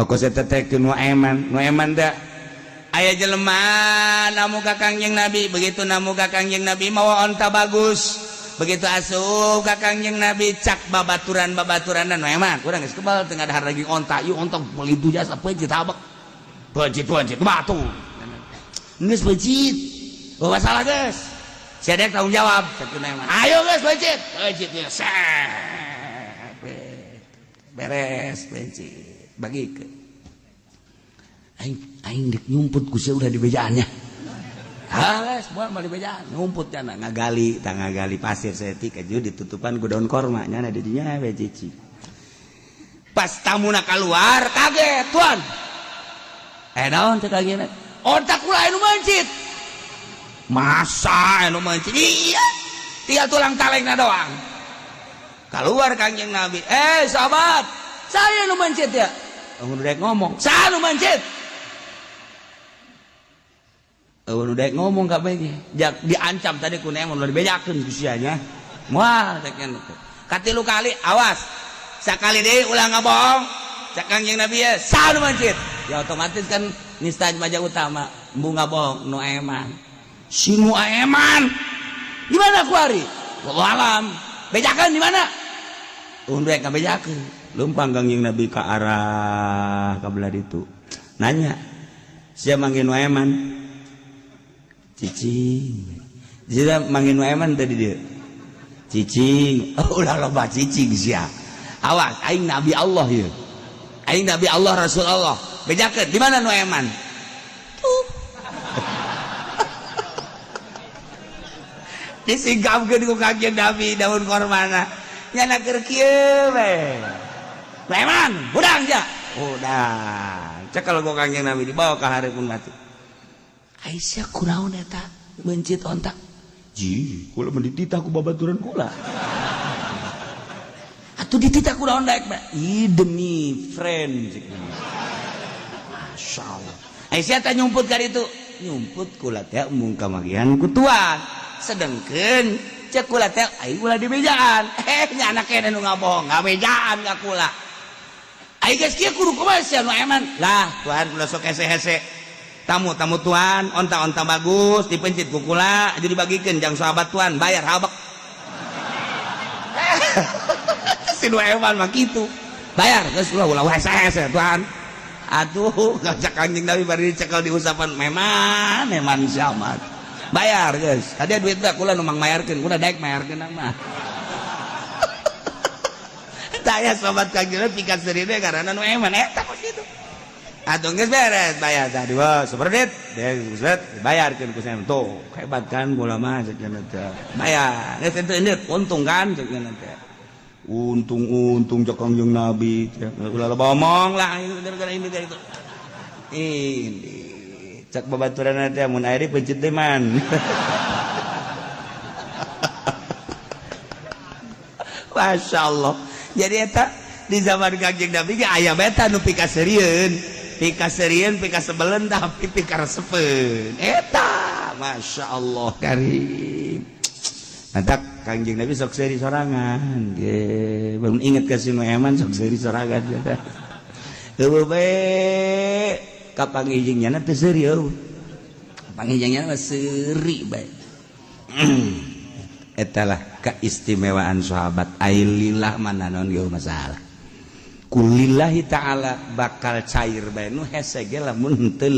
Aku saya teh nu eman, nu eman da aya jelema namu ka Kangjeng Nabi. Begitu namu ka Kangjeng Nabi mawa onta bagus, begitu asup ka Kangjeng Nabi, cak babaturan babaturan nu eman, kurang geus kebal teu ngadahar daging onta. Ieu onta meuli tu jasa peuncit habek, peuncit peuncit batu geus peuncit. Oh, masalah geus sia dek tanggung jawab. Cek nu eman, ayo geus peuncit peuncit ya, beres peuncit bagikeun. Aing aing dek nyumput ku sia udah di bejaannya. Halas, moal mah di bejaan nyumput nya ngagali tah, ngagali pasir saeutik aju ditutupan ku daun korma nya di dinya we cici. Pas tamuna keluar kaget, "Tuan, eh, naon?" Cek lagi, "Onta kula anu mencit." "Masa anu mencit?" "Iya, tinggal tulang talengna doang." Keluar Kangjeng Nabi, "Eh, sahabat, saya nu mencit ya." Udah ngomong, "Saya nu mencit." Udah ngomong kabeh jak diancam tadi ku nemon udah dibejakeun ku sia nya. Moal cek katilu kali, "Awas sakali deui ulah ngabohong," cek Kangjeng Nabi ya, "saha nu mencit?" Ya otomatis kan nista maja utama embung ngabohong nu eman. Si nu eman di mana kuari? Wallahu alam. Bejakeun di mana? Undek ngabejakeun. Leumpang Kangjeng Nabi ke arah ka belah ditu. Nanya, "Sia manggil nu eman?" Cicing. Sia manggil nu eman tadi dia? Cicing. Oh, ulah loba cicing sia. Awas, aing Nabi Allah ya. Aing Nabi Allah, Rasul Allah. Bejakeun di mana nu eman? Tuh. Disingkapkeun ku Kangjeng Nabi daun kormana. Nyana keur kieu we. Nu eman, hudang ja. Hudang. Cekel ku Kangjeng Nabi dibawa ka hareupeun mati. "Aisyah, kunaon eta mencit onta?" "Ji, kula mah dititah ku babaturan kula." "Atuh dititah kunaon daek bae?" "Ih, demi friend." Masya Allah. Aisyah teh nyumput ka ditu. "Nyumput kula teh embung kamagihan ku tuan. Sedengkeun cek kula teh aing ulah dibejaan. Eh, nya anak kene nu ngabohong, ngabejaan ka kula. Aing geus kieu kudu kumaha sia nu eman?" "Lah, tuan, kula sok hese-hese. Tamu-tamu tuan, onta-onta bagus dipencit ku kula, jadi dibagikeun jang sahabat tuan, bayar habek." Si nu eman mah kitu. "Bayar geus, ulah ulah hese-hese tuan." Atuh, ngajak Kanjeng Nabi bari dicekel diusapan meman, eman siamat. "Bayar geus. Tadi duit teh kula nu mangmayarkeun, kula daek mayarkeun mah." Taya sobat Kanjeng Nabi pikaseuri karena nu eman eta kos kitu. Atuh geus beres bayar tadi, wah superdit, geus bayarkeun ku saya. Tuh, hebat kan kula mah cek teh. Bayar. Geus itu ini untung kan cek teh. Untung untung cek Kangjeng Nabi. Ulah loba omong lah gara-gara ini itu. Ini cek babaturan teh mun aya pencit teh man. Masya Allah. Jadi eta di zaman Kangjeng Nabi ge aya beta nu pikaseurieun. Pikaseurieun, pikasebeleun tapi pikaresepeun. Eta Masya Allah karim. Mantak Kangjeng Nabi sok seuri sorangan. Ge, belum inget ka si nu eman sok seuri sorangan. Eueuh bae kapanggijing nya teu seuri eueuh. Kapanggijing nya mah seuri bae. Eta lah keistimewaan sahabat. Ailillah mana non ge masalah. Kulillahi ta'ala bakal cair bae nu hese ge lamun teu.